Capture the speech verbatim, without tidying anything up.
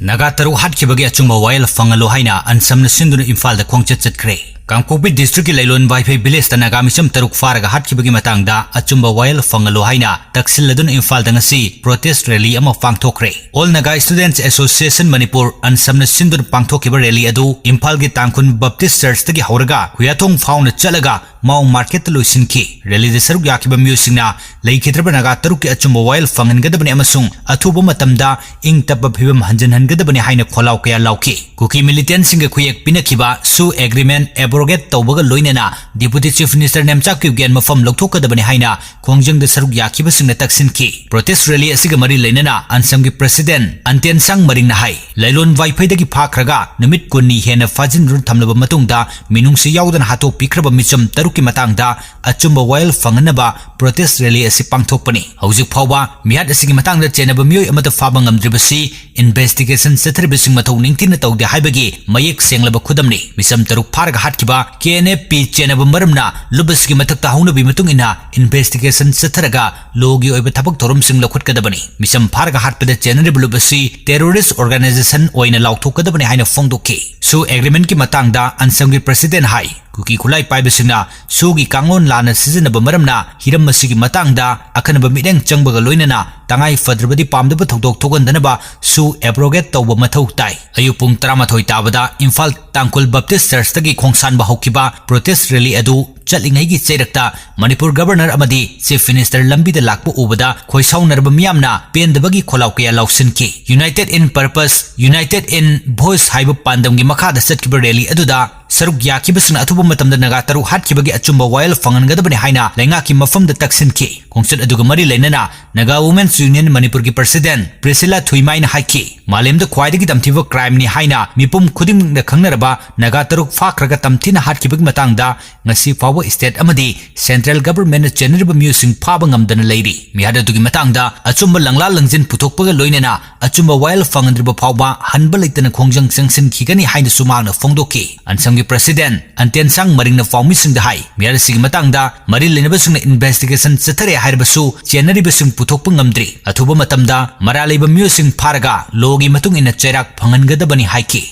ꯅꯥꯒꯥ ꯇꯔꯨꯛ ꯍꯥꯠꯈꯤꯕꯒꯤ ꯑꯆꯨꯝꯕ ꯋꯥꯌꯦꯜ ꯐꯪꯍꯜꯂꯣ ꯍꯥꯏꯅ ꯑꯟꯁꯝꯅ ꯁꯤꯟꯗꯨꯅ ꯏꯝꯐꯥꯜꯗ ꯈꯣꯡꯆꯠ ꯆꯠꯈ꯭ꯔꯦ꯫ ꯀꯥꯡꯄꯣꯛꯄꯤ district ꯀꯤ ꯂꯩꯂꯣꯟ ꯋꯥꯏꯐꯩ village ꯇ ꯅꯥꯒꯥ ꯃꯤꯆꯝ ꯇꯔꯨꯛ ꯐꯥꯔꯒ ꯍꯥꯠꯈꯤꯕꯒꯤ ꯃꯇꯥꯡꯗ ꯑꯆꯨꯝꯕ ꯋꯥꯌꯦꯜ ꯐꯪꯍꯜꯂꯣ ꯍꯥꯏꯅ ꯇꯛꯁꯤꯜꯂꯗꯨꯅ ꯏꯝꯐꯥꯜꯗ ꯉꯁꯤ protest rally ꯑꯃ ꯄꯥꯡꯊꯣꯛꯈ꯭ꯔꯦ꯫ All Naga Students Association Manipur ꯑꯟꯁꯝꯅ ꯁꯤꯟꯗꯨꯅ ꯄꯥꯡꯊꯣꯛꯈꯤꯕ rally ꯑꯗꯨ ꯏꯝꯐꯥꯜꯒꯤ ꯇꯥꯡꯈꯨꯜ Baptist Church ꯇꯒꯤ ꯍꯧꯔꯒ ꯈꯨꯌꯥꯊꯣꯡ ꯐꯥꯎꯅ ꯆꯠꯂꯒ ꯃꯥꯎ market ꯇ ꯂꯣꯏꯁꯤꯟꯈꯤ꯫ Rally ꯗ ꯁꯔꯨꯛ ꯌꯥꯈꯤꯕ ꯃꯤꯑꯣꯏꯁꯤꯡꯅ ꯂꯩꯈꯤꯗ꯭ꯔꯕ ꯅꯥꯒꯥ ꯇꯔꯨꯛꯀꯤ ꯑꯆꯨꯝꯕ ꯋꯥꯌꯦꯜ ꯐꯪꯍꯟꯒꯗꯕꯅꯤ ꯑꯃꯁꯨꯡ ꯑꯊꯨꯕ ꯃꯇꯝꯗ ꯏꯪ ꯇꯞꯄ ꯐꯤꯕꯝ ꯍꯟꯖꯤꯟꯍꯟꯒꯗꯕꯅꯤ ꯍꯥꯏꯅ ꯈꯣꯜꯂꯥꯎ ꯀꯌꯥ ꯂꯥꯎꯈꯤ꯫ ꯀꯨꯀꯤ militant ꯁꯤꯡꯒ ꯈꯨꯌꯦꯛ ꯄꯤꯅꯈꯤꯕ ꯁꯨ agreement abrogate ꯇꯧꯕꯒ ꯂꯣꯏꯅꯅ Deputy Chief Minister ꯅꯦꯝꯆꯥꯛ ꯀꯤꯞꯒꯦꯟ ꯃꯐꯝ ꯂꯧꯊꯣꯛꯀꯗꯕꯅꯤ ꯍꯥꯏꯅ ꯈꯣꯡꯖꯪꯗ ꯁꯔꯨꯛ ꯌꯥꯈꯤꯕꯁꯤꯡꯅ ꯇꯛꯁꯤꯟꯈꯤ꯫ Protest rally ꯑꯁꯤꯒ ꯃꯔꯤ ꯂꯩꯅꯅ ꯑꯟꯁꯝꯒꯤ President ꯑꯟꯇꯦꯟꯁꯥꯡ ꯃꯔꯤꯡꯅ ꯍꯥꯏ, ꯂꯩꯂꯣꯟ ꯋꯥꯏꯐꯩꯗꯒꯤ ꯐꯥꯈ꯭ꯔꯒ ꯅꯨꯃꯤꯠ ꯀꯨꯟꯅꯤ ꯍꯦꯟꯅ ꯐꯥꯖꯤꯟꯗꯨꯅ ꯊꯝꯂꯕ ꯃꯇꯨꯡꯗ ꯃꯤꯅꯨꯡꯁꯤ ꯌꯥꯎꯗꯅ ꯍꯥꯠꯇꯣꯛꯄꯤꯈ꯭ꯔꯕ ꯃꯤꯆꯝ ꯇꯔꯨꯛꯀꯤ ꯃꯇꯥꯡꯗ ꯑꯆꯨꯝꯕ ꯋꯥꯌꯦꯜ ꯐꯪꯍꯟꯅꯕ protest rally ꯑꯁꯤ ꯄꯥꯡꯊꯣꯛꯄꯅꯤ꯫ ꯍꯧꯖꯤꯛ ꯐꯥꯎꯕ ꯃꯤꯍꯥꯠ ꯑꯁꯤꯒꯤ ꯃꯇꯥꯡꯗ ꯆꯦꯟꯅꯕ ꯃꯤꯑꯣꯏ ꯑꯃꯠꯇ ꯐꯥꯕ ꯉꯝꯗ꯭ꯔꯤꯕꯁꯤ investigation ꯆꯠꯊꯔꯤꯕꯁꯤꯡ ꯃꯊꯧ ꯅꯤꯡꯊꯤꯅ ꯇꯧꯗꯦ ꯍꯥꯏꯕꯒꯤ ꯃꯌꯦꯛ ꯁꯦꯡꯂꯕ ꯈꯨꯗꯝꯅꯤ꯫ ꯃꯤꯆꯝ ꯇꯔꯨꯛ ꯐꯥꯔꯒ ꯍꯥꯠꯈꯤꯕ K N F P ꯆꯦꯟꯅꯕ ꯃꯔꯝꯅ ꯂꯨꯞ ꯑꯁꯤꯒꯤ ꯃꯊꯛꯇ ꯍꯧꯅꯕꯤ ꯃꯇꯨꯡ ꯏꯟꯅ investigation ꯆꯠꯊꯔꯒ law ꯒꯤ ꯑꯣꯏꯕ ꯊꯕꯛ ꯊꯧꯔꯝꯁꯤꯡ ꯂꯧꯈꯠꯀꯗꯕꯅꯤ꯫ ꯃꯤꯆꯝ ꯐꯥꯔꯒ ꯍꯥꯠꯄꯗ ꯆꯦꯟꯅꯔꯤꯕ ꯂꯨꯞ ꯑꯁꯤ terrorist organization ꯑꯣꯏꯅ ꯂꯥꯎꯊꯣꯛꯀꯗꯕꯅꯤ ꯍꯥꯏꯅ ꯐꯣꯡꯗꯣꯛꯈꯤ꯫ ꯁꯨ agreement ꯀꯤ ꯃꯇꯥꯡꯗ ꯑꯟꯁꯝꯒꯤ President ꯍꯥꯏ, ꯀꯨꯀꯤ ꯈꯨꯠꯂꯥꯏ ꯄꯥꯏꯕꯁꯤꯡꯅ ꯁꯨꯒꯤ ꯀꯥꯡꯂꯣꯟ ꯂꯥꯟꯅ ꯁꯤꯖꯤꯟꯅꯕ ꯃꯔꯝꯅ ꯍꯤꯔꯝ ꯑꯁꯤꯒꯤ ꯃꯇꯥꯡꯗ ꯑꯈꯟꯅꯕ ꯃꯤꯠꯌꯦꯡ ꯆꯪꯕꯒ ꯂꯣꯏꯅꯅ ꯇꯉꯥꯏ ꯐꯗ꯭ꯔꯕꯗꯤ ꯄꯥꯝꯗꯕ ꯊꯧꯗꯣꯛ ꯊꯣꯛꯍꯟꯗꯅꯕ ꯁꯨ abrogate ꯇꯧꯕ ꯃꯊꯧ ꯇꯥꯏ꯫ ꯑꯌꯨꯛ ꯄꯨꯡ ꯇꯔꯥꯃꯥꯊꯣꯏ ꯇꯥꯕꯗ ꯏꯝꯐꯥꯜ ꯇꯥꯡꯈꯨꯜ Baptist Church ꯇꯒꯤ ꯈꯣꯡꯁꯥꯟꯕ ꯍꯧꯈꯤꯕ protest rally ꯑꯗꯨ ꯆꯠꯂꯤꯉꯩꯒꯤ ꯆꯩꯔꯛꯇ ꯃꯅꯤꯄꯨꯔ Governor ꯑꯃꯗꯤ Chief Minister ꯂꯝꯕꯤꯗ ꯂꯥꯛꯄ ꯎꯕꯗ ꯈꯣꯏꯁꯥꯎꯅꯔꯕ ꯃꯤꯌꯥꯝꯅ ꯄꯦꯟꯗꯕꯒꯤ ꯈꯣꯜꯂꯥꯎ ꯀꯌꯥ ꯂꯥꯎꯁꯤꯟꯈꯤ꯫ United in Purpose, United in Voice ꯍꯥꯏꯕ ꯄꯥꯟꯗꯝꯒꯤ ꯃꯈꯥꯗ ꯆꯠꯈꯤꯕ rally ꯑꯗꯨꯗ ꯁꯔꯨꯛ ꯌꯥꯈꯤꯕꯁꯤꯡꯅ ꯑꯊꯨꯕ ꯃꯇꯝꯗ ꯅꯥꯒꯥ ꯇꯔꯨꯛ ꯍꯥꯠꯈꯤꯕꯒꯤ ꯑꯆꯨꯝꯕ ꯋꯥꯌꯦꯜ ꯐꯪꯍꯟꯒꯗꯕꯅꯤ ꯍꯥꯏꯅ ꯂꯩꯉꯥꯛꯀꯤ ꯃꯐꯝꯗ ꯇꯛꯁꯤꯟꯈꯤ꯫ ꯈꯣꯡꯆꯠ ꯑꯗꯨꯒ ꯃꯔꯤ ꯂꯩꯅꯅ Naga Women's Union ꯃꯅꯤꯄꯨꯔꯒꯤ President ꯄ꯭ꯔꯤꯁꯤꯂꯥ ꯊꯨꯏꯃꯥꯏꯅ ꯍꯥꯏꯈꯤ, ꯃꯥꯂꯦꯝꯗ ꯈ꯭ꯋꯥꯏꯗꯒꯤ ꯇꯝꯊꯤꯕ crime ꯅꯤ ꯍꯥꯏꯅ ꯃꯤꯄꯨꯝ ꯈꯨꯗꯤꯡꯃꯛꯅ ꯈꯪꯅꯔꯕ ꯅꯥꯒꯥ ꯇꯔꯨꯛ ꯐꯥꯈ꯭ꯔꯒ ꯇꯝꯊꯤꯅ ꯍꯥꯠꯈꯤꯕꯒꯤ ꯃꯇꯥꯡꯗ ꯉꯁꯤ ꯐꯥꯎꯕ state ꯑꯃꯗꯤ central government ꯅ ꯆꯦꯟꯅꯔꯤꯕ ꯃꯤꯑꯣꯏꯁꯤꯡ ꯐꯥꯕ ꯉꯝꯗꯅ ꯂꯩꯔꯤ꯫ ꯃꯤꯍꯥꯠ ꯑꯗꯨꯒꯤ ꯃꯇꯥꯡꯗ ꯑꯆꯨꯝꯕ ꯂꯪꯂꯥ ꯂꯪꯖꯤꯟ ꯄꯨꯊꯣꯛꯄꯒ ꯂꯣꯏꯅꯅ ꯑꯆꯨꯝꯕ ꯋꯥꯌꯦꯜ ꯐꯪꯍꯟꯗ꯭ꯔꯤꯕ ꯐꯥꯎꯕ ꯍꯟꯕ ꯂꯩꯇꯅ ꯈꯣꯡꯖꯪ ꯆꯪꯁꯤꯟꯈꯤꯒꯅꯤ ꯍꯥꯏꯅꯁꯨ ꯃꯍꯥꯛꯅ ꯐꯣꯡꯗꯣꯛꯈꯤ꯫ ꯑꯟꯁꯝꯒꯤ President ꯑꯟꯇꯦꯟꯁꯥꯡ ꯃꯔꯤꯡꯅ ꯄꯥꯎꯃꯤꯁꯤꯡꯗ ꯍꯥꯏ, ꯃꯤꯍꯥꯠ ꯑꯁꯤꯒꯤ ꯃꯇꯥꯡꯗ ꯃꯔꯤ ꯂꯩꯅꯕꯁꯤꯡꯅ investigation ꯆꯠꯊꯔꯦ ꯍꯥꯏꯔꯕꯁꯨ ꯆꯦꯟꯅꯔꯤꯕꯁꯤꯡ ꯄꯨꯊꯣꯛꯄ ꯉꯝꯗ꯭ꯔꯤ꯫ ꯑꯊꯨꯕ ꯃꯇꯝꯗ ꯃꯔꯥꯜ ꯂꯩꯕ ꯃꯤꯑꯣꯏꯁꯤꯡ ꯐꯥꯔꯒ ꯂꯣꯒꯤ ꯃꯇꯨꯡ ꯏꯟꯅ ꯆꯩꯔꯥꯛ ꯐꯪꯍꯟꯒꯗꯕꯅꯤ ꯍꯥꯏꯈꯤ꯫